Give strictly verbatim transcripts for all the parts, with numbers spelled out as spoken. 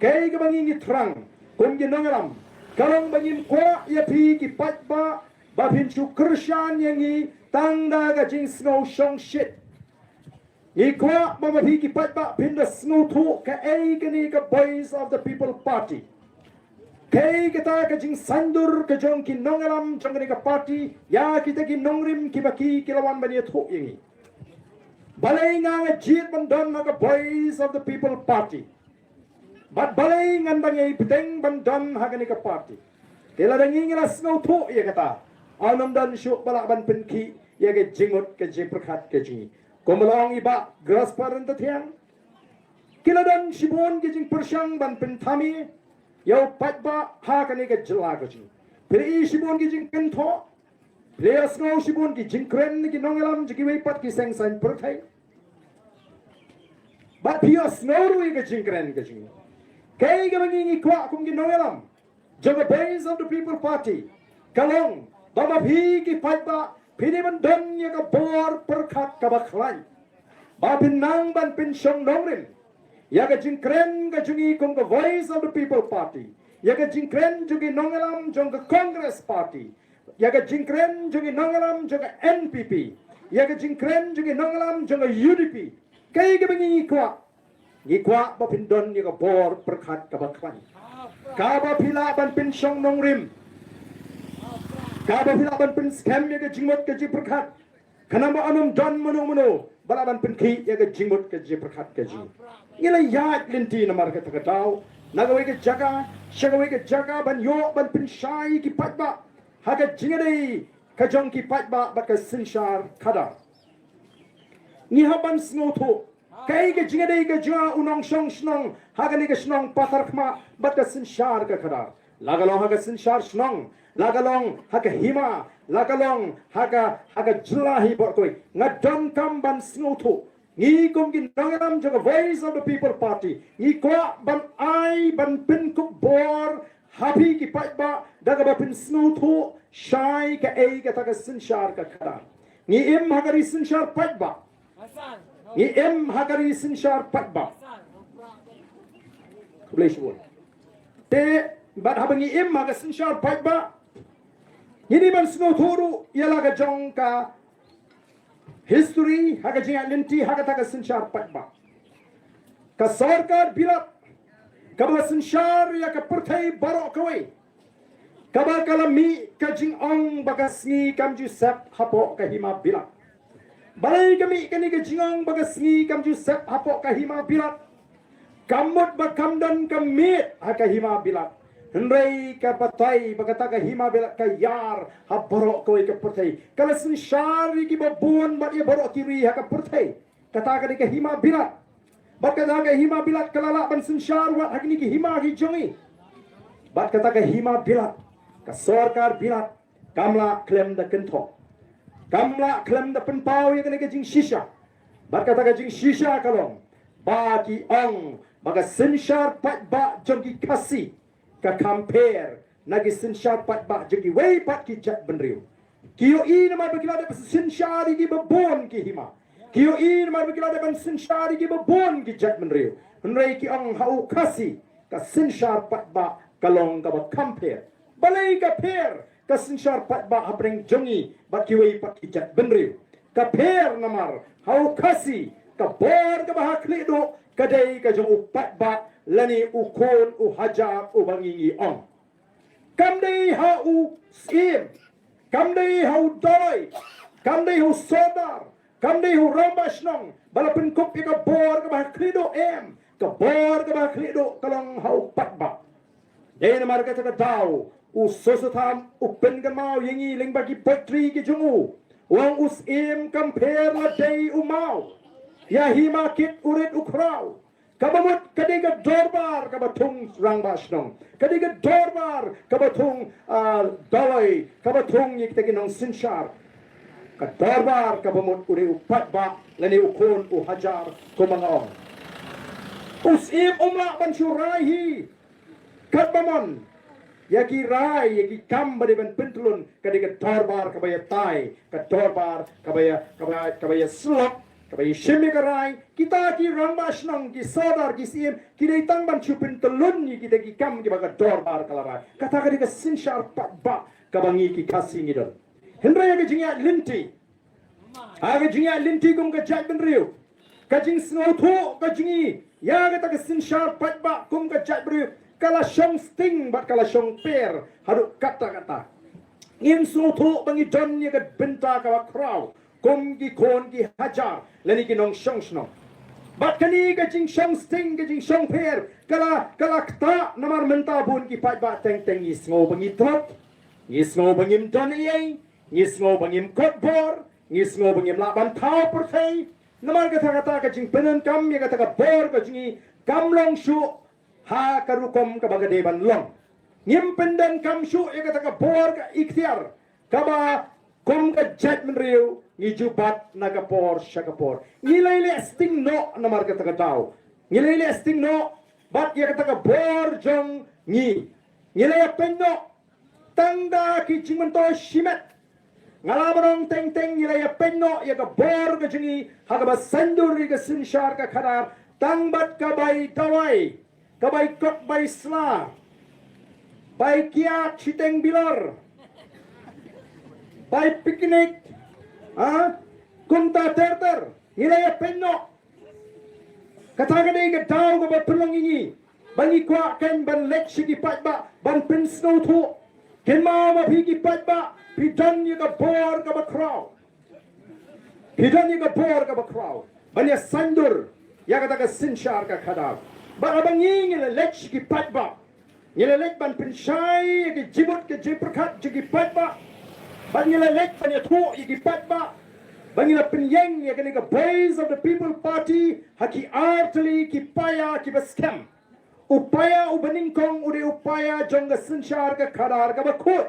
Kaei kaba ngi ngi thrang kum ki nongïalam, ka long ba ngim kwah ïa phi ki paidbah ba phin shu kyrshan ïa ngi tang da ka jingsngew shongshit. Ngi kwah ba ma phi ki paidbah phin da sngewthuh kaei kane ka Voice of the People Party. Kaei kata ka jingsaindur ka jong ki nongïalam jong kane ka party ïa kita ki nongrim kiba ki ki la wan ban ïathuh ïa ngi. Balei nga nga jied ban don ha ka Voice of the People Party? Bad balei ngan dang ïai bteng ban don ha kane ka party? Te lada ngi ngi la sngewthuh ïa kata, ym don shuh ba lah ban pynkhih ïa ka jingmut ka jingpyrkhat ka jong ngi. Kumba la ong i Bah Grasper Ryntathiang, ki la don shibun ki jingpyrshang ban pynthame ïa u paidbah ha kane ka jylla ka jong ngi. Phi la i shibun ki jingkynthoh, phi la ïohsngew shibun ki jingkren na ki nongïalam jong kiwei pat ki seng saiñ pyrthei. Bad phi ïohsngew ruh ïa ka jingkren ka jong ngi. Kaei kaba ngi ngi kwah kum ki nongïalam jong ka Voice of the People Party ka long ba ma phi ki paidbah phin ïa ban don ïa ka bor pyrkhat kaba khlaiñ, ba phin nang ban pynshong nongrim ïa ka jingkren ka jong ngi kum ka Voice of the People Party, ïa ka jingkren jong ki nongïalam jong ka Congress Party, ïa ka jingkren jong ki nongïalam jong ka N P P, ïa ka jingkren jong ki nongïalam jong ka U D P. Kaei kaba ngi ngi kwah? Ngi kwah ba phin don ïa ka bor pyrkhat kaba khlaiñ, kaba phi lah ban pynshong nongrim, kaba phi lah ban pynskhem ïa ka jingmut ka jingpyrkhat. Khnang ba ym don mano mano ba lah ban pynkhih ïa ka jingmut ka jingpyrkhat ka jong ngi. Ngi la ïaid lynti namar kata ka daw na kawei ka jaka sha kawei ka jaka ban ïoh ban pynshai ki paidbah ha ka jingïadei ka jong ki paidbah bad ka synshar khadar. Ngi hap ban sngewthuh kaei ka jingïadei ka jong u nongshong shnong ha kane ka shnong Patharkhmah bad ka synshar ka khadar. La ka long ha ka synshar shnong, la ka long ha ka hima, la ka long ha ka, ha ka jylla hi baroh kawei. Nga donkam ban sngewthuh, ngi kum ki nongïalam jong ka Voice of the People Party, ngi kwah ban ai ban pynkup bor ha phi ki paidbah da kaba pynsngewthuh shai kaei kata ka synshar ka khadar. Ngi im ha ka ri synshar paidbah. Ngi im ha ka ri synshar paidbah. Khublei shibun. Te bad haba ngi im ha ka synshar paidbah, ngi dei ban sngewthuh ruh ïa la ka jong ka history ha ka jingïaid lynti ha kata ka synshar paidbah. Ka sorkar Bilat kaba synshar ïa ka pyrthei baroh kawei, kaba ka la mih ka jingong ba ka sngi kam ju sep hapoh ka hima Bilat. Balei ka mih kane ka jingong ba ka sngi kam ju sep hapoh ka hima Bilat? Ka mut ba kam don ka miet ha ka hima Bilat. Hynrei ka batai ba kata ka hima Bilat ka ïar ha baroh kawei ka pyrthei. Ka la synshar ïa kiba bun bad ïa baroh ki ri ha ka pyrthei. Kata ka dei ka hima Bilat. Bad kata ka hima Bilat ka la lah ban synshar wat ha kine ki hima ki jong ngi. Bad kata ka hima Bilat, ka sorkar Bilat kam lah khlem da kynthoh, kam lah khlem da pynpaw ïa kane ka jingshisha. Bad kata ka jingshisha ka long ba ki ong ba ka synshar paidbah jong ki Khasi ka compare na ki synshar paidbah jong kiwei pat ki jaitbynriew. Ki ïohi namar ba ki la dep synshar ïa kiba bun ki hima, ki ïohi namar ba ki la dep synshar ïa kiba bun ki jaitbynriew. Hynrei ki ong ha u Khasi ka synshar paidbah ka long kaba compare. Balei ka pher ka synshar paidbah hapdeng jong ngi bad kiwei pat ki jaitbynriew? Ka pher namar ha u Khasi ka bor kaba ha khlieh duh ka dei ka jong u paidbah lane u khun u hajar uba ngi ngi ong. Kam dei ha u syiem, kam dei ha u dolloi, kam dei ha u sordar, kam dei ha u rangbah shnong ba la pynkup ïa ka bor kaba ha khlieh duh, em, ka bor kaba ha khlieh duh ka long ha u paidbah. Dei namar kata ka daw u Soso Tham u pynkynmaw ïa ngi lyngba ki poetry ki jong u. U ong u syiem kam pher la dei u maw, ïa hima kit u rit u khraw. Kaba mut ka dei ka dorbar kaba thung rangbah shnong, ka dei ka dorbar kaba thung, ah, dolloi, kaba thung ïa kita ki nongsynshar. Ka dorbar kaba mut u dei u paidbah lane u khun u hajar kumba nga ong. U syiem um lah ban shu rai hi. Katba mon ïa ki rai ïa ki kam ba dei ban pyntlun, ka dei ka dorbar kaba ïatai, ka dorbar kaba ïa, kaba, kaba ïasyllok kaba ïashim ïa ka rai, kita ki rangbah shnong, ki sordar, ki siem, ki dei tang ban shu pyntyllun ïa kita ki kam kiba ka dorbar ka la rai. Kata ka dei ka synshar paidbah kaba ngi ki Khasi ngi don. Hynrei ha ka jingïaid lynti, ha ka jingïaid lynti kum ka jaitbynriew, ka jingsngewthuh ka jong ngi ïa kata ka synshar paidbah kum ka jaitbynriew ka la shong sting bad ka la shong per haduh katta katta. Ngim sngewthuh ba ngi don ïa ka bynta kaba khraw kum ki khun ki hajar lane ki nongshong shnong. Bad kane ka jingshong sting, ka jingshong per ka la, ka la ktah namar mynta bun ki paidbah teng teng ngi sngew ba ngi tlot, ngi sngew ba ngim don ei ei, ngi sngew ba ngim kot bor, ngi sngew ba ngim lah ban thaw pyrthei. Namar kata, kata ka jingpyndonkam ïa kata ka bor ka jong ngi kam long shuh ha ka rukom kaba ka dei ban long. Ngim pyndonkam shuh ïa kata ka bor ka iktiar kaba kum ka jaitbynriew ngi ju bat na ka por sha ka por. Ngi la ïaleh sting noh namar kata ka daw. Ngi la ïaleh sting noh bad ïa kata ka bor jong ngi. Ngi la ïapynnoh tang da ki jingmyntoi shimet. Nga la ban ong teng teng, ngi la ïapynnoh ïa ka bor ka jong ngi ha kaba saiñdur ïa ka synshar ka khadar tang bad ka bai dawai, ka bai kot bai sla, bai kiad shiteng bilor, bai picnic, ha? Kumta ter ter, ngi la ïapynnoh. Kata ka dei ka daw kaba pynlong ïa ngi ba ngi kwah kan ban leit sha ki paidbah ban pynsngewthuh. Kynmaw ma phi ki paidbah, phi don ïa ka bor kaba khraw. Phi don ïa ka bor kaba khraw ban ïa saiñdur ïa kata ka synshar ka khadar. Bad haba ngi, ngi la leit sha ki paidbah, ngi la leit ban pynshai ïa ka jingmut ka jingpyrkhat jong ki paidbah. Bad ngi la leit ban ïathuh ïa ki paidbah ba ngi la pynïeng ïa kane ka Voice of the People Party ha ki artylli ki paia kiba skhem. U paia uba nyngkong u dei u paia jong ka synshar ka khadar kaba khuid.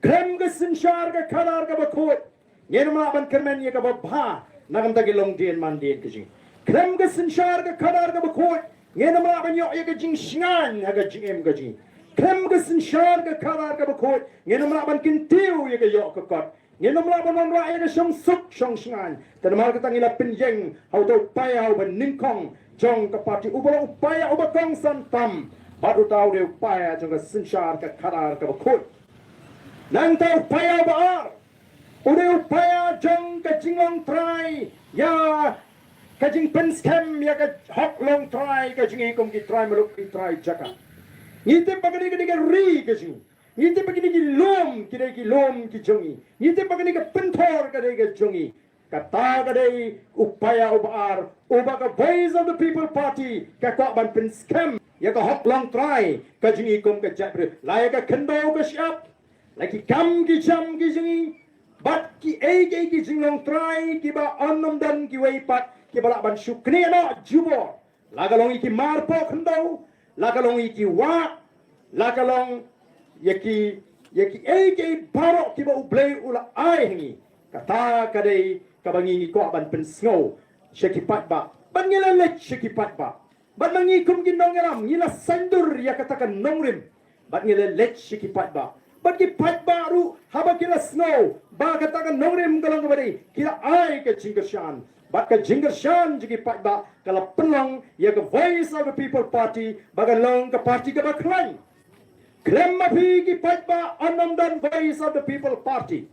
Khlem ka synshar ka khadar kaba khuid, ngin ym lah ban kyrmen ïa kaba bha na ka bynta ki longdien mandien ka jong ngi. Khlem ka synshar ka khadar kaba khuid, ngin ym lah ban ïoh ïa ka jingshngaiñ ha ka jingim ka jong ngi. Khlem ka synshar ka khadar kaba khuid, ngin ym lah ban kyntiew ïa ka ïoh ka kot. Ngin ym lah ban wanrah ïa ka shongsuk shongshngaiñ. Te namar kata ngi la pynïeng ha uta u paia uba nyngkong jong ka party, uba long u paia uba kongsan tam bad uta u dei u paia jong ka synshar ka khadar kaba khuid. Nangta u paia uba ar u dei u paia jong ka jinglong trai ïa ka jingpynskhem ïa ka hok long trai ka jong ngi kum ki trai muluk, ki trai jaka. Ngi tip ba kane ka dei ka ri ka jong ngi. Ngi tip ba kine ki lum ki dei ki lum ki jong ngi. Ngi tip ba kane ka pynthor ka dei ka jong ngi. Kata ka dei u paia uba ar uba ka Voice of the People Party ka kwah ban pynskhem ïa ka hok long trai ka jong ngi kum ka jaitbynriew. La ïa ka khyndew ka shyiap, la ki kam ki jam ki jong ngi, bad kiei kiei ki jinglong trai kiba yn ym don kiwei pat kiba lah ban shu knieh noh jubor. La ka long ïa ki mar poh khyndew, la ka long ïa ki wah, la ka long ïa ki, ïa kiei kiei baroh kiba U Blei u la ai ha ngi. Kata ka dei kaba ngi, ngi kwah ban pynsngew sha ki paidbah. Bad ngi la leit sha ki paidbah. Bad ma ngi kum ki nongïalam ngi la saiñdur ïa kata ka nongrim. Bad ngi la leit sha ki paidbah. Bad ki paidbah ruh haba ki la sngew ba kata ka nongrim ka long kaba dei, ki la ai ka jingkyrshan. Bad ka jingkyrshan jong ki paidbah ka la pynlong ïa ka Voice of the People Party ba kan long ka party kaba khlaiñ. Khlem ma phi ki paidbah, yn ym don Voice of the People Party.